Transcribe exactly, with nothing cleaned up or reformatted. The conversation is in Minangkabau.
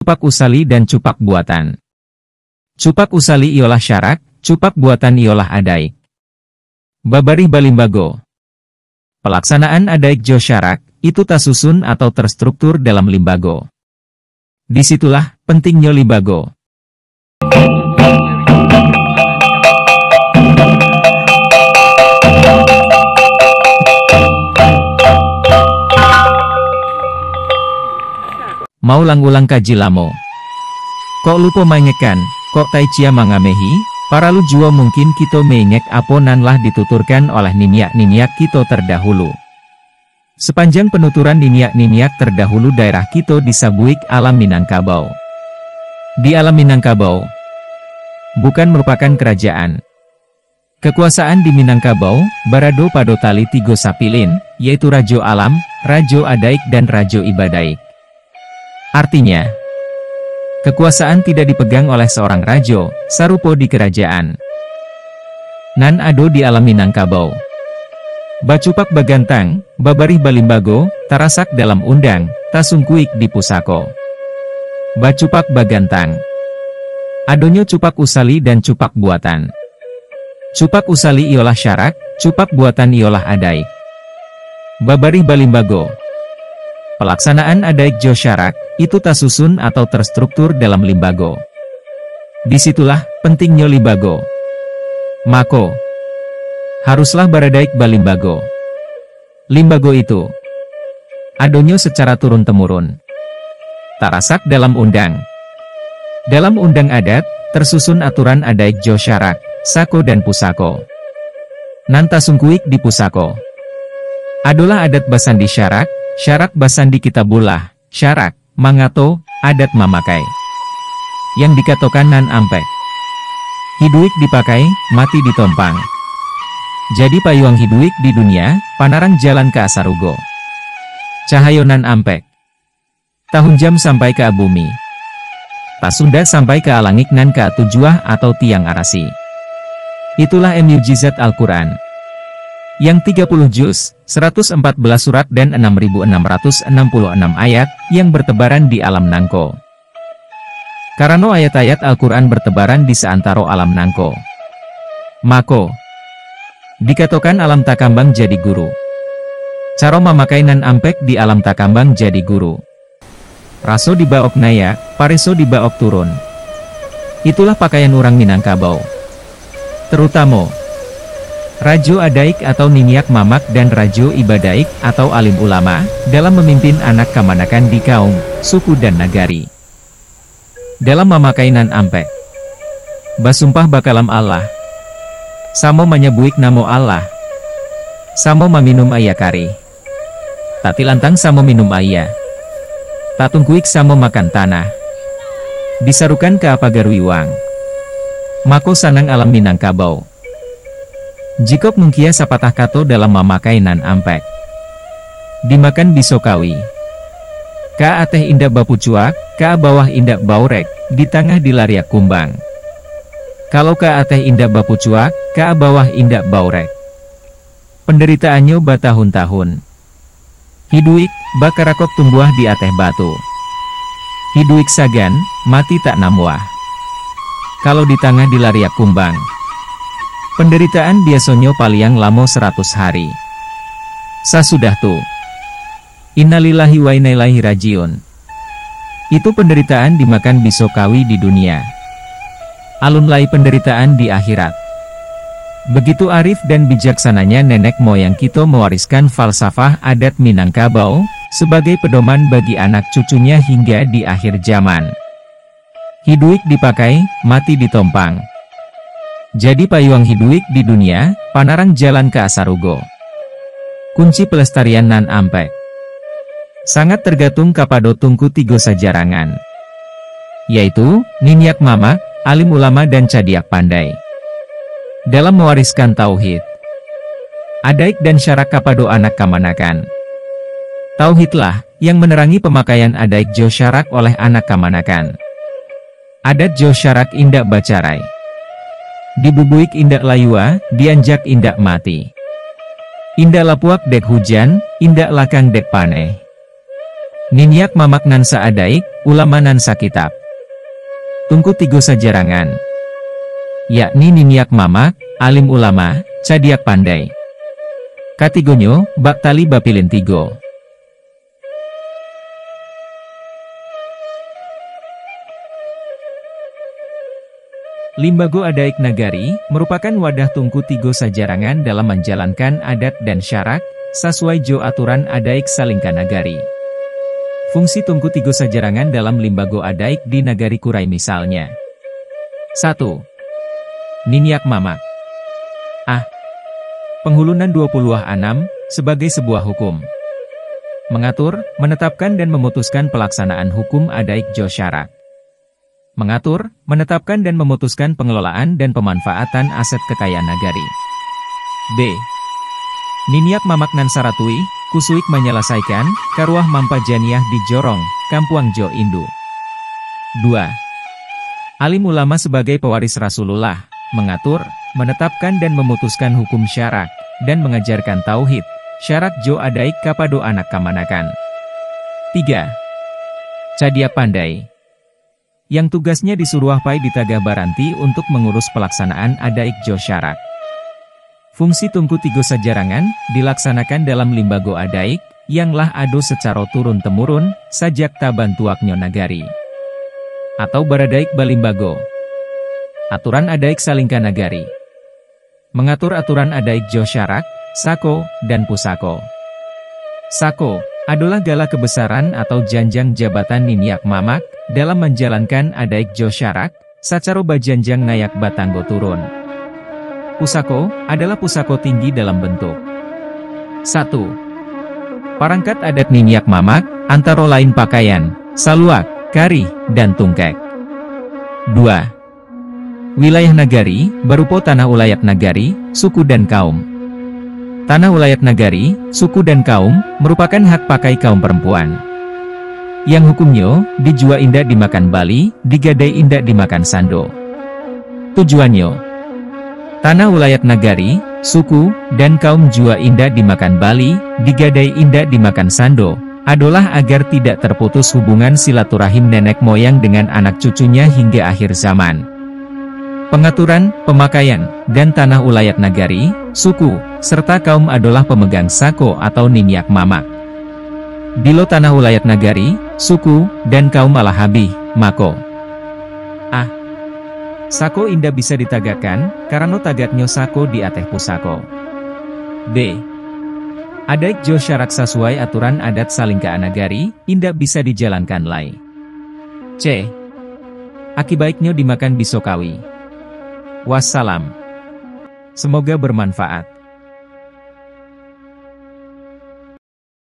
Cupak usali dan cupak buatan. Cupak usali iyolah syarak, cupak buatan iyolah adaik. Babarih balimbago. Pelaksanaan adaik jo syarak, itu tasusun atau terstruktur dalam limbago. Di situlah pentingnyo limbago. Maulang-ulang kaji lamo. Kok lupo maingekkan, kok taicia mangamehi, paralu juo mungkin kito maingek apo nan lah dituturkan oleh niniak-niniak kito tardahulu. Sapanjang panuturan niniak-niniak tardahulu daerah kito disabuik alam Minangkabau. Di alam Minangkabau, bukan marupakan karajaan. Kakuasaan di Minangkabau barado pado tali tigo sapilin, yaitu Rajo Alam, Rajo Adaik, dan Rajo Ibadaik. Artinya, kakuasaan tidak dipegang oleh seorang rajo, sarupo di karajaan nan ado di alam Minangkabau. Bacupak bagantang, babarih balimbago, tarasak dalam undang, tasungkuik di pusako. Bacupak bagantang. Adonyo cupak usali dan cupak buatan. Cupak usali iyolah syarak, cupak buatan iyolah adaik. Babarih balimbago. Palaksanaan adaik jo syarak, itu tasusun atau terstruktur dalam limbago. Di situlah pentingnyo limbago. Mako, haruslah baradaik balimbago. Limbago itu adonyo sacara turun-temurun. Tarasak dalam undang. Dalam undang adat, tersusun aturan adaik jo syarak, sako dan pusako. Nan tasungkuik di pusako, adolah adat basandi syarak, syarak basandi kitabullah, syarak, mangato, adat mamakai. Yang dikatokan nan ampek. Hiduik dipakai, mati ditompang. Jadi payuang hiduik di dunia, panarang jalan ka sarugo. Cahayo nan ampek. Tahun jam sampai ka bumi. Tasunda sampai ka langik nan ka tujuah atau tiang arasi. Itulah mujizat Al-Quran. Yang tiga puluh juz, seratus empat belas surat dan enam ribu enam ratus enam puluh enam ayat yang bertebaran di alam nangko. Karano ayat-ayat Al-Quran bertebaran di seantaro alam nangko. Mako, dikatokan alam takambang jadi guru. Caro mamakai nan ampek di alam takambang jadi guru. Raso dibaok nayak, pareso dibaok turun. Itulah pakaian urang Minangkabau. Terutamo, Rajo Adaik atau Niniak Mamak dan Rajo Ibadaik atau alim ulama, dalam memimpin anak kamanakan di kaum, suku dan nagari. Dalam mamakai nan ampek. Basumpah bakalam Allah. Samo manyabuik namo Allah. Samo maminum aia karih. Tatilantang samo minum aia. Tatungkuik samo makan tanah. Disarukan ka pagaruiwang. Mako sanang alam Minangkabau. Jikok mungkia sapatah kato dalam mamakai nan ampek. Dimakan biso kawi. Ka ateh indak bapucuak, ka bawah indak baurek, di tangah dilariak kumbang. Kalau ka ateh indak bapucuak, ka bawah indak baurek. Pandaritaannyo batahun-tahun. Hiduik, bakarakok tumbuah di ateh batu. Hiduik sagan, mati tak namuah. Kalau di tangah dilariak kumbang. Pandaritaan biasonyo paliang lamo saratus hari. Sasudah tu, innalillahi wa inna ilaihi rajiun. Itu pandaritaan dimakan biso kawi di dunia. Alun lai pandaritaan di akhirat. Begitu arif dan bijaksananya nenek moyang kito mawariskan falsafah adat Minangkabau, sabagai pedoman bagi anak cucunya hingga di akhir zaman. Hiduik dipakai, mati ditompang. Jadi payuang hiduik di dunia, panarang jalan ka sarugo. Kunci pelestarian nan ampek sangat tergantung kapado tungku tigo sajarangan, yaitu, niniak mamak, alim ulama dan cadiak pandai. Dalam mawariskan tauhid, adaik dan syarak kapado anak kamanakan. Tauhidlah, yang manerangi pamakaian adaik jo syarak oleh anak kamanakan. Adat jo syarak indak bacarai. Dibubuik indak layua, dianjak indak mati. Indak lapuak dek hujan, indak lakang dek paneh. Niniak mamak nan sa-adaik, ulama nan sakitab. Tungku Tigo Sajarangan, yakni niniak mamak, alim ulama, cadiak pandai. Katigonyo, bak tali bapilin tigo. Limbago Adaik Nagari, merupakan wadah Tungku Tigo Sajarangan dalam manjalankan adat dan syarak, sasuai jo aturan adaik salingka nagari. Fungsi Tungku Tigo Sajarangan dalam Limbago Adaik di Nagari Kurai misalnya. Satu. Niniak mamak. A. Penghulu nan duo puluah anam, sebagai sebuah hukum. Mengatur, menetapkan dan memutuskan pelaksanaan hukum adaik jo syarak. Mengatur, menetapkan dan memutuskan pengelolaan dan pemanfaatan aset kekayaan nagari. B. Niniak mamak nan saratuih, kusuik manyalasaikan, karuah mampajaniah di jorong, kampuang jo indu. Dua. Alim ulama sebagai pewaris Rasulullah, mengatur, menetapkan dan memutuskan hukum syarak, dan mengajarkan tauhid, syarak jo adaik kapado anak kamanakan. Tiga. Cadiak pandai. Yang tugasnya disuruah pai di tagah baranti untuk mengurus pelaksanaan adaik jo syarak. Fungsi Tungku Tigo Sajarangan dilaksanakan dalam limbago adaik, yang lah ado sacaro turun-temurun, sajak tabantuaknyo nagari. Atau baradaik balimbago. Aturan adaik salingka nagari. Mengatur aturan adaik jo syarak, sako, dan pusako. Sako, adolah gala kebesaran atau janjang jabatan niniak mamak, dalam manjalankan adaik jo syarak, sacaro bajanjang nayak batanggo turun. Pusako, adolah pusako tinggi dalam bentuk. Satu. Parangkat adat niniak mamak, antaro lain pakaian, saluak, karih, dan tungkek. Dua. Wilayah nagari, barupo tanah ulayak nagari, suku dan kaum. Tanah ulayak nagari, suku dan kaum, merupakan hak pakai kaum perempuan. Yang hukumnyo, dijua indak dimakan bali, digadai indak dimakan sando. Tujuannyo, tanah ulayak nagari, suku, dan kaum jua indak dimakan bali, digadai indak dimakan sando, adolah agar tidak terputus hubungan silaturahim nenek moyang dengan anak cucunya hingga akhir zaman. Pengaturan, pemakaian, dan tanah ulayak nagari, suku, serta kaum adolah pemegang sako atau niniak mamak. Bilo tanah ulayak nagari, suku, dan kaum alah habih, mako, a. Sako indak bisa ditagakkan, karano tagaknyo sako di ateh pusako. B. Adaik jo syarak sasuai aturan adat salingka nagari, indak bisa dijalankan lai. C. Aki baiknyo dimakan biso kawi. Wassalam. Semoga bermanfaat.